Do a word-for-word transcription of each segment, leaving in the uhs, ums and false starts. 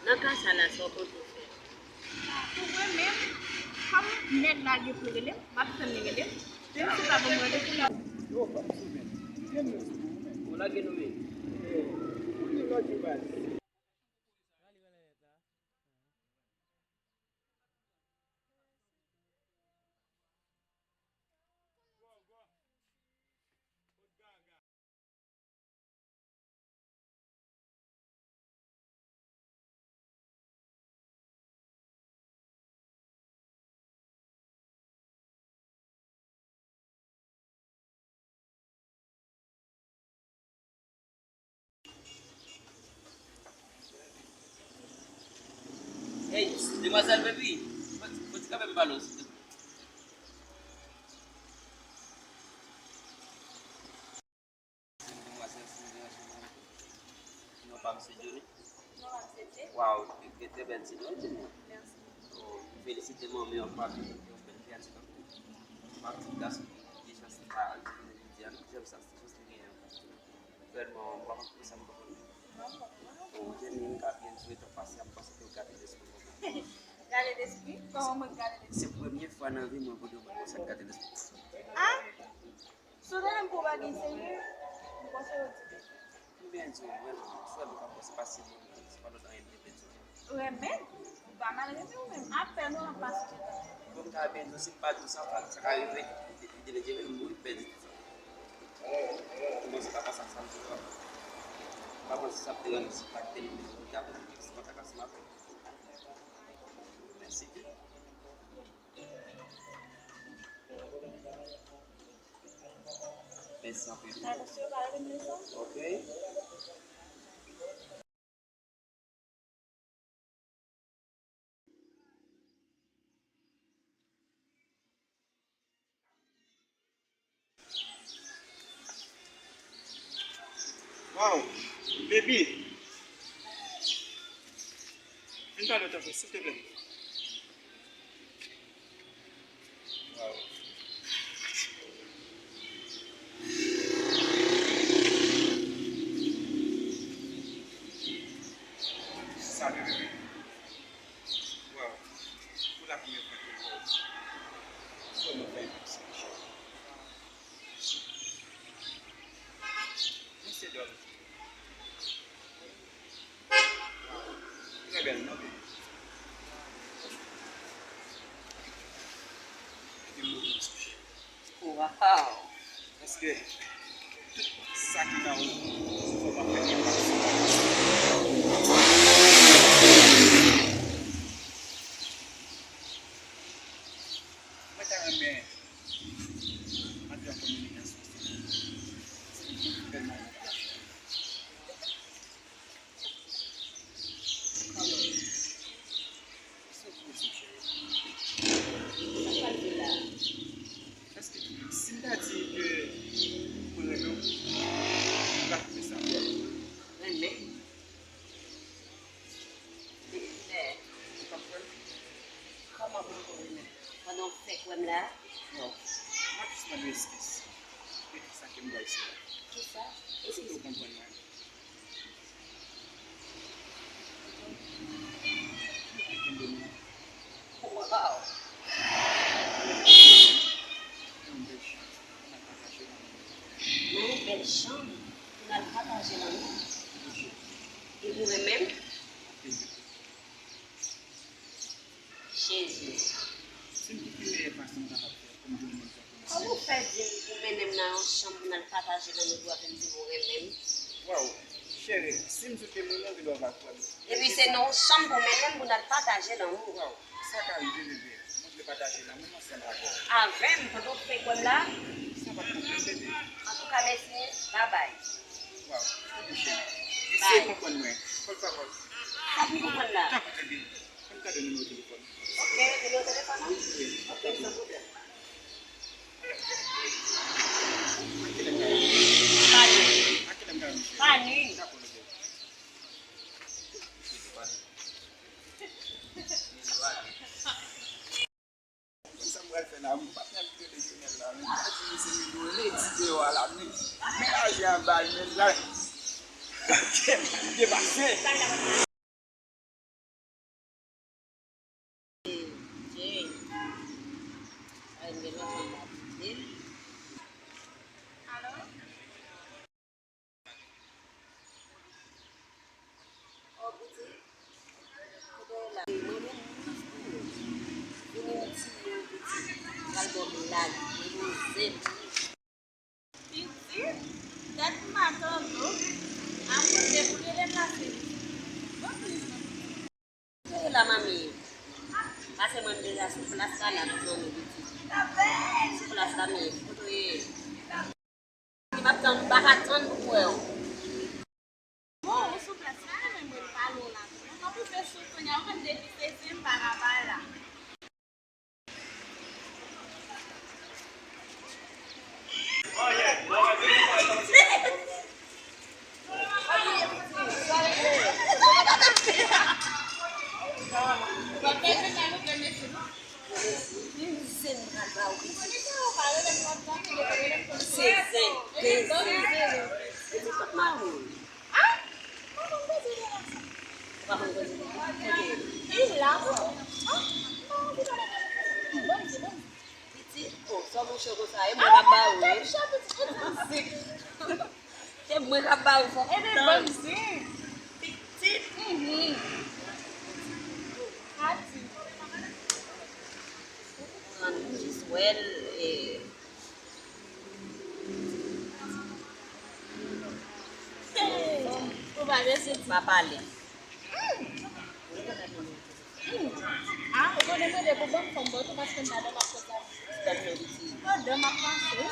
Nan ka sa la, sa w konte fè? Pou mwen menm, kòm nèg la gen pou rele m, m ap tann li rele m. Menm si l pa ban m randevou la. Yo, pa m sou men. Gen nou sou men. Ou lage nou men. Eh, ou gen lòt yo baz. Hey, demwazèl, baby, fò ti, fò ti kanpe m pale w, silvouplè. Demwazèl, si m deranje w, non pa m se Johnny. Non pa m se Jay. Waw, gen trè bèl ti non, Johnny. Mèsi. Oh, m felisite manmi w, papi w, yon bèl kreyati tankou w. Yon ti gason ki gen chans sa, jodi a, nou, jèm sa, se chans li genyen. Vrèman, m pa konn pou sa m konprann. Non, m konprann. Oh, Johnny, m ka byen jwe, tan pase a, m panse ke w gade lespri m. Gade lespri? Kòman mwen gade lespri? Se premye fwa nan vi mwen, pou de moun konsa k gade lespri m. Ah? Si w tande m pou w bagay serye, m panse w di. M byen di w, vrèman, frè m, m pa panse pa se moun, se pa lòt anyen m te vle di w. Renmen? Ou pa mal renmen ou menm. Apèn ou an pa sonje tande. Bon, m ta byen di w, si m pa di w sa, sa ka rive, li te vle di m mouri, m pèdi tout sa. M panse pa, pa sa, sa m di w la. M pa panse sa ap deranj w si m pa kite nimewo w, m t ap, si kontak la, si m apèl. Mèsi. Mèsi anpil. Attention, pa rele m leson. Ok. Wow, baby. Vin pale w tanpri, silteplè. Wow. Salut, baby. Wow. Pou la premye fwa ke m wè w. Kòman w fè rive isit, cheri? Mesye dòm. Trè bèl non, baby. Mete mo dous, cheri. Wow! Paske tout sa ki nan ou, fò w pa fè enpak sou sa. Mwen ta renmen antre an kominikasyon. Tèlman. Kòman? Sa w di, cheri? Sa w pral di la? Paske si m ta di ke mwen renmen w, ou va twouve sa bèl. Renmen? Depi lè? Ou pa kwè m? Kòman pou m pa renmen w? Pandan w fèk wè m la? Non. M ap jis mande w eskiz. Epi sa ke m pral di la. Kisa? Eskiz. Ou konprann mwen. Wow! Yon bèl chanm pou n al pataje lanmou. Yon bèl chanm pou n al pataje lanmou. Epi w renmen m? Jezi. Se yon ti meyè fason m kapab fè pou m di yon moun sa. Kòman w fè di m ou mennen m nan yon chanm pou n al pataje lanmou, epi w ap vin di m ou renmen m? Waw, cheri, si m di w ke m renmen w, ou gendwa pa kwè m. Epi se nan yon chanm pou w mennen m pou n al pataje lanmou. Waw, sa ka rive, bebe. Mwen vle pataje lanmou m ansanm avè w. Avè m, pandan w fenk wè m la? Sa p ap pwoblèm, bebe. Antouka, mèsi, babay. Waw, tanpri, cheri. Eseye konprann mwen. Por favor. Sa pou m konprann la? Tanpri, bebe. Fè m kado nimewo telefòn ou. Ok, nimewo telefòn ou? Wi. Ok, san pwoblèm. Pa ni. Pa ni. Dakò, bebe. Sa m pral fè la, m pa pral rele Jonel la, men m pral di misye nimewo Lady deyò a la, men men lajan anba l, men la. Depase. Pitit, dat m pa tande w. Amour de pou rele m la se. Kote w ye la, manmi? Pase mwen deja sou plas la, n ap tann ou, pitit. Sou plas la m ye. Kote w ye? M ap tann, m pa ka tann pou m wè w. Bon, ou sou plas la, mwen, mwen pale w la. Mwen konn pou fè sou kounye a, ou konn depi sezi m pa ka pale la. Se zen, de zen. Epi kot mari w? Ah! Ou pa konn koze de sa. Ou pa konn koze de sa. Li la, ou. Ah! Bon, bon, bon. Pitit, oh, sa w mouche konsa, e mwen k ap ba ou, wi. Se mwen k ap ba ou, fò w tann. Pitit. Mhm. Pati. Ou jis wè l, e, Ou pa bezwen di. Pa pale. Ah, ou konnen mwen de pou banm fanm bò tou paske m pa dòmi ak koz la. Pandan m ap pase.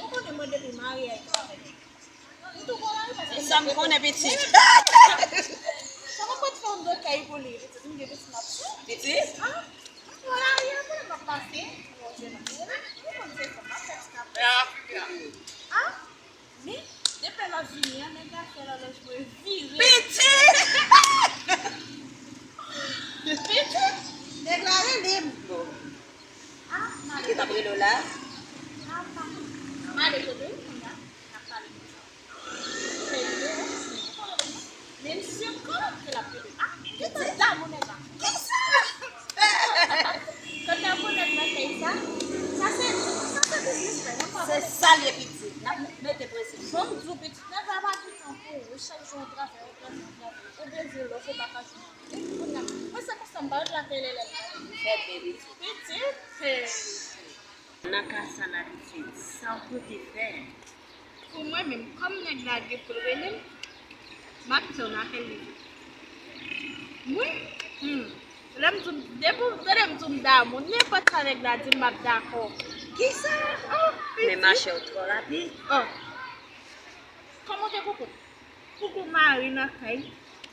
Ou konnen mwen depi marye ak travay. M tou gon mari paske. E sa m konnen pitit. Sa m ap fè yon do kay pou li, pitit. M gen pitit m ap fè. Pitit? Ah, m marye, konnen m ap pase. Mwen jwenn mwen. Ou konn se sa m ap fè ti kap. Ah? Men, depi lè l ap vini an, nèg la fè lòlòj mwen vire. Pitit! Pitit! Nèg la rele m. Bon. Ah, m ale. Ki t ap rele w la? Ah, m pa konn. M ale kote l kounye a. N ap pale konsa. Fè videyo, men m sye ke l ap rele. Ah, gentan damou nèg la. Kisa? Kanta pou nèg nan kay sa, sa se, sa se biznis mwen, nan pa. Se sa l ye pitit. N ap mete prensip. Fò m di w pitit, nèg la pa gen tan pou ou. Chak jou yon travay, yon travay, yon travay. Ou bezwen lòf, ou pa ka jwenn. Epi kounye a, mwen se konsa m pa ret la fè lè lè. Fè byen pitit. Pitit, se. Nan ka sa la pitit, sa w pote fè? Pou mwen menm, kòm nèg la gen pou l rele m, m ap tann apèl li. Mwen, hmm, lè m di w, depi w tande m di w m damou, nenpòt sa nèg la di m, m ap dakò. Kisa? Oh, pitit. Men machè, w twò rapid. Oh. Kòman w te konprann? Ou gon mari nan kay,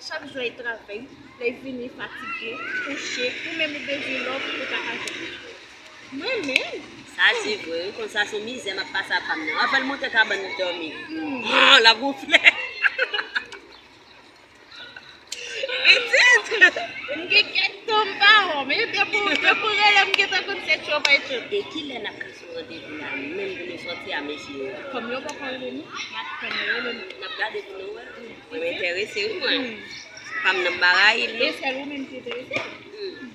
chak jou l travay, lè l vini fatige, kouche, ou menm ou bezwen lòv, ou pa ka jwenn. Mwen menm? Sa di vre, wi, konsa se yon mizè m ap pase ak pa m nan. Anvan l monte kabann li dòmi. Hmm. Ah, l ap gonfle. Pitit! M gen kèk tan m pa wè w, men depi w, depi w rele m, m gentan konn se tchòpaytchòp. E kilè n ap ka sou randevou la menm pou nou sòti a mesye yo? Kòm yo poko rele nou, n ap tann yo rele nou. N ap gade pou nou wè. Mwen enterese wi mwen. Pa m nan m pa rayi l non. E sèl ou menm ki enterese? Hmm.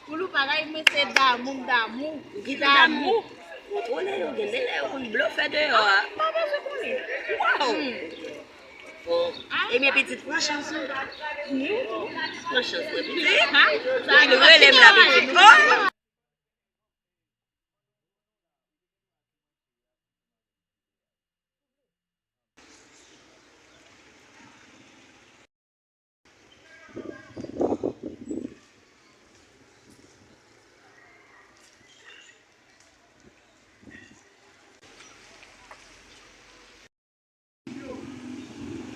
Pou nou pa rayi mwen se damou m damou. Ou gentan damou. Damou. Kontwole yo, gen de lè yo konn blofè deyò a. Ah, m pa bezwen konnen. Waw! Hmm. Bon, ebyen pitit, pran chans ou. Pran chans mwen pitit. Epi nou rele m la pitit. Oh!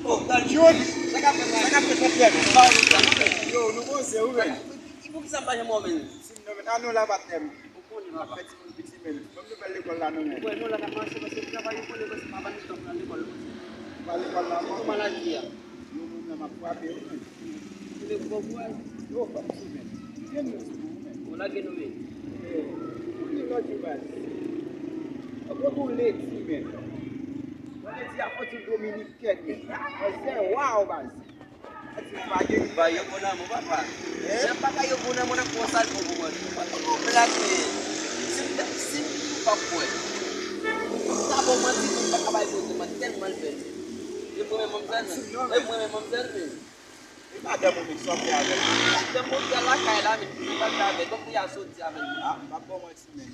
Oh, Dal Jun, sa k ap fèt, sa k ap fèt, frè m? Yo, nou poze, wi, men. Poukisa m pa janm wè w, men? Si m nan men, a non la, patnè m. Ou konnen, papa. Fè timoun piti, men. Ban m nouvèl lekòl la, non, men. Bon, nou la, n ap mache, paske travay, ou konnen, paske papa nou t ap pran lekòl, non. Pran lekòl la, bon. Kòman la di a? Yo, mwen menm ap frape yo, men. Ou leve bon kouraj. Yo, pa m sou, men. Gen nou sou, men. Ou lage nou, men. Eh, ou gen lòt yo, baz. Ou gen pou ledi, men. Ledi a fò di Dominikèn, men. Mwen se waw, baz. Ba yo bon lanmou, papa. Jan papa yo bon lanmou nan konsa l bon pou mwen. Mwen pa konn yon blag, men si m ta, si m pa kwè. M ta ba w manti, men m pa ka bay kote, mwen tèlman l bèl. E mwen menm manmzèl, men. E mwen menm manmzèl, men. E madanm ou, men, sa w fè avè l? Madanm mwen, l lakay la, men, m pa t avè l. Bon, pou y a soti avè l. Ah, m pa ba w manti, men.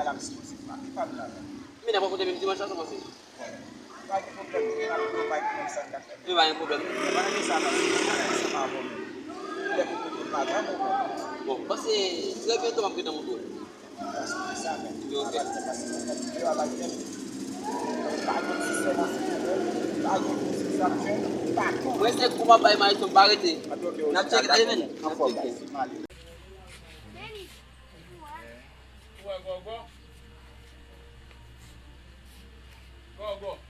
la, l ap sipoze frape. Pa m la. Men n ap rankontre menm dimanch la, sa w panse? Pa gen pwoblèm, n ap pran bay pou sa n ka fè. Men pa gen pwoblèm. Pa gen sa, non, se pa avè w menm. Lè pou mwen pa granmoun. Bon, m panse trè byento m ap gentan montre w. Sa, men. Yo, ok. Yo, a bay tèt. Pa gen sistèm an, pa gen sistèm, pa gen. Mwen se kou m ap bay Maestro, m pa rete. N ap tcheke, tande, men. N ap tcheke. Ou wè Gògò? Gògò.